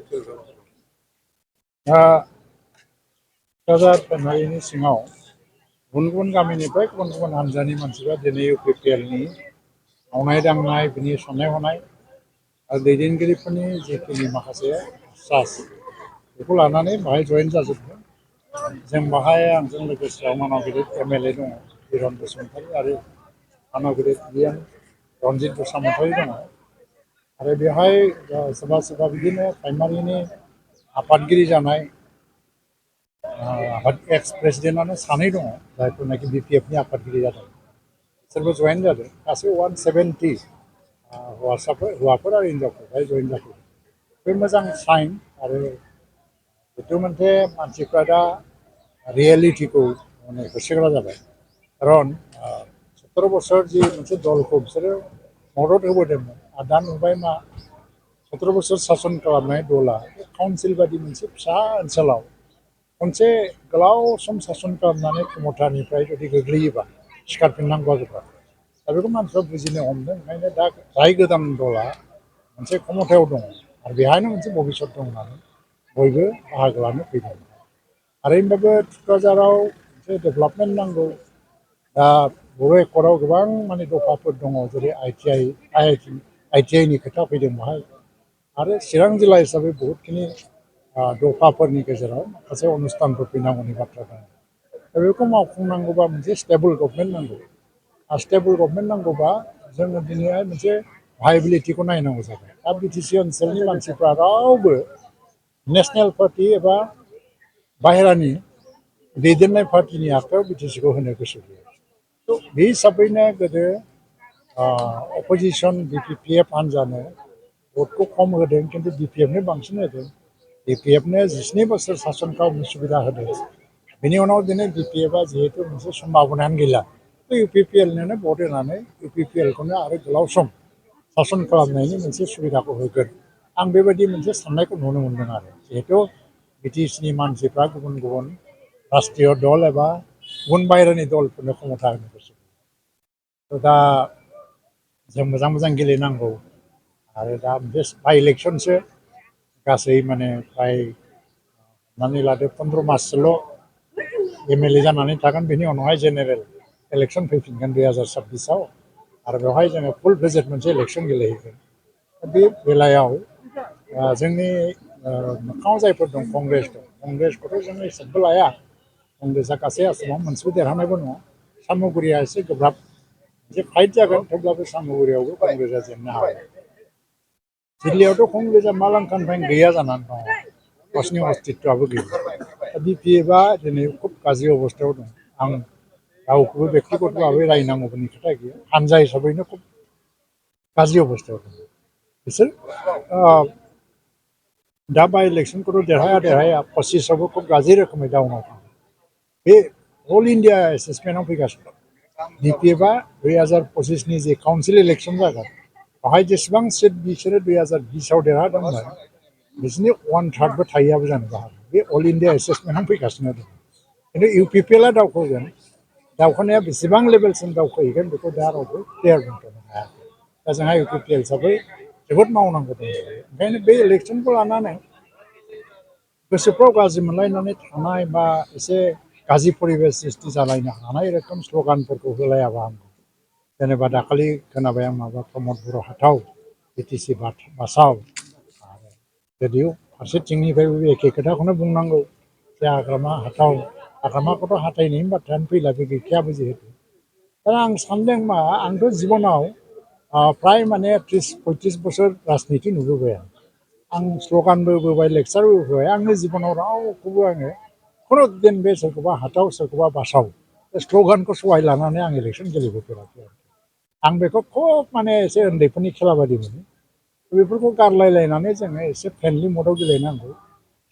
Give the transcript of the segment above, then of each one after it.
दा क'क्राझार फेमिलिनि सिङाव गुबुन गुबुन गामिनिफ्राय गुबुन गुबुन हानजानि मानसिफ्रा दिनै इउपिपिएलनि मावनाय दांनाय बिनि साननाय हनाय आरो दैदेनगिरिफोरनि जिखिनि माखासे सास बेखौ लानानै बाहाय जयेन जाजोबदों। जों बाहाय आंजों लोगोसे मानाव गिदिर एमएलए दङ बिरन बसुमतारी आरो मानाव गिदिर बिएम रनजित बसुमतारी दङ आरो बेवहाय सोरबा सोरबा बिदिनो प्राइमारिनि आफादगिरि जानाय एक्स प्रेसिडेन्टआनो सानै दङ जायफोरनाखि बिपिएफनि आफादगिरि जादों बिसोरबो जयेन जादों गासै 170 हौवाफोर आरो हिन्जावफोर बेहाय जयेन जाफैदों। बे मोजां साइन आरो जिथु मोनसे मानसिफ्रा दा रियेलिटिखौ माने होसोग्रा जाबाय खारन 17 बोसोर जि मोनसे दलखौ बिसोरो मदद होबोदोंमोन आरो दा नुबाय मा 17 बोसोर सासन खालामनाय दला काउन्सिल बादि मोनसे फिसा ओनसोलाव खनसे गोलाव सम सासन खालामनानै क्षमतानिफ्राय जुदि गोग्लैयोबा सिखारफिननांगौआ गोब्राब दा बेखौ मानसिफ्रा बुजिनो हमदों। ओंखायनो दा जाय गोदान दला मोनसे क्षमतायाव दङ आरो बेहायनो मोनसे भबिसत दं होननानै बयबो बाहागो लानो फैदों आरो होनबाबो क'क्राझाराव मोनसे डेभेलपमेन्ट नांगौ। दा बर' एकर्डआव गोबां माने दफाफोर दङ जेरै आइटिआइनि खोथा फैदों बाहाय आरो चिरां जिल्ला हिसाबै बहुतखिनि दफाफोरनि गेजेराव माखासे अनुस्थानफोर फैनांगौनि बाथ्रा दङ। दा बेखौ मावफुंनांगौबा मोनसे स्टेबल गभर्नमेन्ट नांगौ आरो स्टेबल गभर्नमेन्ट नांगौबा जोङो दिनैहाय मोनसे भायबिलिटिखौ नायनांगौ जाबाय। दा बिटिसि ओनसोलनि मानसिफ्रा रावबो नेसनेल पार्टि एबा बाहेरानि दैदेननाय पार्टिनि आखायाव बिटिसिखौ होनो गोसो गैया। थ' बे हिसाबैनो गोदो अपोजिसन बिपिएफ हान्जानो भटखौ खम होदों खिन्थु बिपिएफनो बांसिन होदों। बिपिएफनो 19 बोसोर सासन खालामनो सुबिदा होदों। बेनि उनाव दिनै बिपिएफआ जिहेतु मोनसे सम्भाबनायानो गैला इउपिपिएलनो भट होनानै इउपिपिएलखौनो आरो गोलाव सम सासन खालामनायनि मोनसे सुबिदाखौ होगोन आं बेबायदि मोनसे साननायखौ नुनो मोनदों आरो जिहेतु बिटिसिनि मानसिफ्रा गुबुन गुबुन राष्ट्रीय दल एबा गुबुन बाहेरानि दलफोरनो क्षमता होनो गोसो दा जों मोजां मोजां गेलेनांगौ आरो दा बे बाइ इलेक्सनसो गासै माने फ्राय हमनानै लादो 15 माससोल' एमएलए जानानै थागोन बेनि उनावहाय जेनेरेल इलेक्सन फैफिनगोन 2026आव आरो बेवहाय जोङो फुल फ्लेजेड मोनसे इलेक्सन गेलेहैगोन। बे बेलायाव जोंनि मोखाङाव जायफोर दं कंग्रेस दं कंग्रेसखौथ' जोङो हिसाबबो लाया कंग्रेसआ गासै आसामाव मोनसेबो देरहानायबो नङा सामुगुरिया एसे गोब्राब मोनसे फाइट जागोन थेवब्लाबो सामुगुरियावबो कंग्रेसआ जेननो हागौ। दिल्लीयावथ' कंग्रेसआ मालांखानिफ्रायनो गैया जानानै दङ गावसिनि अस्तित्वआबो गैया। बिपिएफआ दिनै खुब गाज्रि अबस्थायाव दं। आं रावखौबो बेक्तिगत भाबै रायनांगौनि खोथा गैया हानजा हिसाबैनो खुब गाज्रि अबस्थायाव दं बिसोर दा बाइ इलेक्सनखौथ' देरहाया 25आवबो खुब गाज्रि रोखोमै डाउनाव थाङो। बे अल इन्डिया एसेसमेन्टआव फैगासिनो बिपिएफआ 2025नि जे काउन्सिल इलेक्सन जागोन बेवहाय जेसेबां सिट बिसोरो 2020आव देरहादोंमोन बिसोरनि 1/3बो थाहैयाबो जानोबो हागौ। बे अल इन्डिया एसेसमेन्टआव फैगासिनो दं खिन्थु इउपिपिएलआ दावखोगोन दावखोनाया बेसेबां लेभेलसिम दावखोहैगोन बेखौ दा रावबो क्लियार बुंथ'नो हायाखै। दा जोंहा इउपिपिएल हिसाबै जोबोद मावनांगौ दं। ओंखायनो बे इलेक्सनखौ लानानै गोसोफ्राव गाज्रि मोनलायनानै थानाय बा एसे गाज्रि परिबेस सृष्टि जालायनो हानाय रोखोम स्ल'गानफोरखौ होलायाबा हामगौ। जेनेबा दाखालि खोनाबाय आं माबा प्रमद बर' हाथाव बिटिसि बासाव आरो जुदि फारसेथिंनिफ्रायबो एखे खोथाखौनो बुंनांगौ जे हाग्रामा हाथाव हाग्रामाखौथ' हाथायनायनि बाथ्रायानो फैला बे गैखायाबो जिहेतु दा आं सानदों मा आंथ' जिबनाव फ्राय माने 30-35 बोसोर राजनिति नुबोबाय आं स्ल'गानबो होबोबाय लेक्सारबो होबोबाय आंनि जिबनाव रावखौबो आङो खुनु दिन बे सोरखौबा हाथाव सोरखौबा बासाव बे स्ल'गानखौ सहाय लानानै आं इलेक्सन गेलेबोफेराखै। आं बेखौ खुब माने एसे उन्दैफोरनि खेला बादि मोनो बेफोरखौ गारलायलायनानै जोङो एसे फ्रेन्डलि मदाव गेलेनांगौ।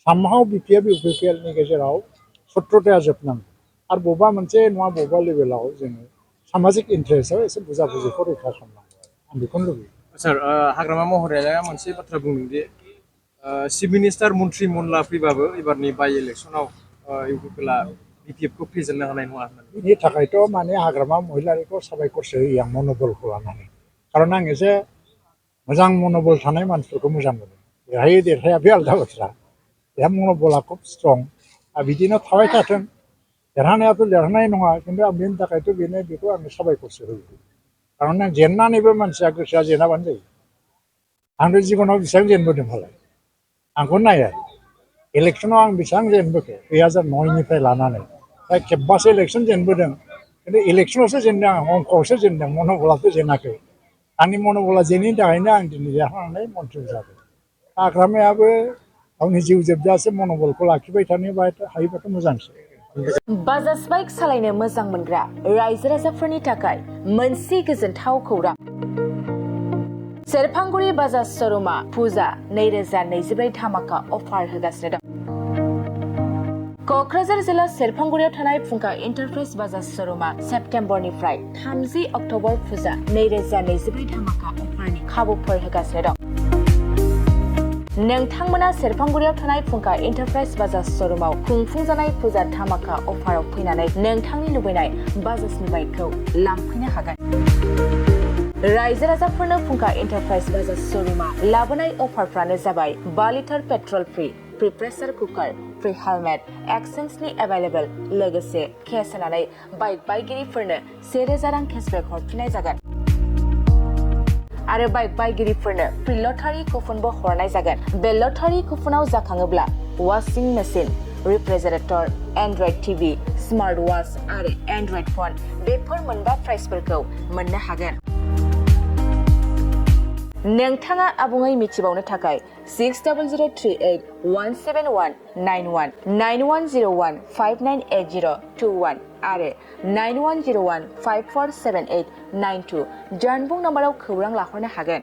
सामहाव बिपिएफ इउपिपिएलनि गेजेराव सत्र'ताया जोबनांगौ आरो बबेबा मोनसे नङा बबेबा लेभेलाव जोङो सामाजिक इन्टारेस्टआव एसे बुजाबुजिखौ रैखा खालामनांगौ आं बेखौनो लुबैयो। सार हाग्रामा महराया मोनसे बाथ्रा बुंदों जे चिफ मिनिस्टार मन्त्रि मनला फैबाबो एबारनि बाइ इलेक्सनाव इउपिपिएलआ बिपिएफखौ फेजेननो हानाय नङा होननानै बिनि थाखायथ' माने हाग्रामा महिलारिखौ साबायखरसो होयो आं मन'बलखौ लानानै खारन आं एसे मोजां मन'बल थानाय मानसिफोरखौ मोजां मोनो देरहायो देरहाया बे आलदा बाथ्रा बेहा मन'बला खुब स्ट्रं आरो बिदिनो थाबाय थाथों देरहानायाथ' देरहानाय नङा खिन्थु आं बेनि थाखायथ' बेनो बेखौ आङो साबायखरसो होयो खारन आं जेननानैबो मानसिया गोसोआ जेनाबानो जायो आंथ' जिबनाव बेसेबां जेनबोदों फालाय आंखौ नाया इलेक्सनाव आं बेसेबां जेनबोखो 2009निफ्राय लानानै दा खेबबासो इलेक्सन जेनबोदों खिन्थु इलेक्सनावसो जेनदों आं अंकआवसो जेनदों मन'बलाथ' जेनाखै आंनि मन'बला जेनैनि थाखायनो आं दिनै देरहानानै मन्थ्रि जादों हाग्रामायाबो गावनि जिउ जोबजासे मन'बलखौ लाखिबाय थानो हायोबाथ' मोजांसो बाजाज बाइक सालायनो मोजां मोनग्रा रायजो राजाफोरनि थाखाय मोनसे गोजोनथाव खौरां सेरफांगुरि बाजाज श'रुमा फुजा 2024 धामाका अफार होगासिनो दं क'क्राझार जिल्ला सेरफांगुरियाव थानाय फुंखा एन्टारप्राइज बाजाज श'रुमा सेप्तेम्बरनिफ्राय 30 अक्ट'बर फुजा 2024 धामाका अफारनि खाबुफोर होगासिनो दं नोंथांमोना सेरफांगुरियाव थानाय फुंखा एन्टारप्राइज बाजाज श'रुमाव खुंफुंजानाय फुजा धामाका अफाराव फैनानै नोंथांनि लुबैनाय बाजाजनि बाइकखौ लांफैनो हागोन रायजो राजाफोरनो फुंखा एन्टारप्राइज बाजाज श'रुमा लाबोनाय अफारफ्रानो जाबाय 5 litre petrol free pressure cooker free helmet एक्सचेन्जनि एभेलेबल लोगोसे केस होनानै बाइक बायगिरिफोरनो 1000 रां केसबेक हरफिननाय जागोन आरो बाइक बायगिरिफोरनो फ्रि लटारि कुपनबो हरनाय जागोन बे लटारि कुपनाव जाखाङोब्ला washing machine refrigerator android TV smart watch आरो एन्ड्रइड फन बेफोर मोनबा प्राइजफोरखौ मोननो हागोन नोंथाङा आबुङै मिथिबावनो थाखाय 6003817191 9101 598021 आरो 9101 547892 जानबुं नाम्बाराव खौरां लाहरनो हागोन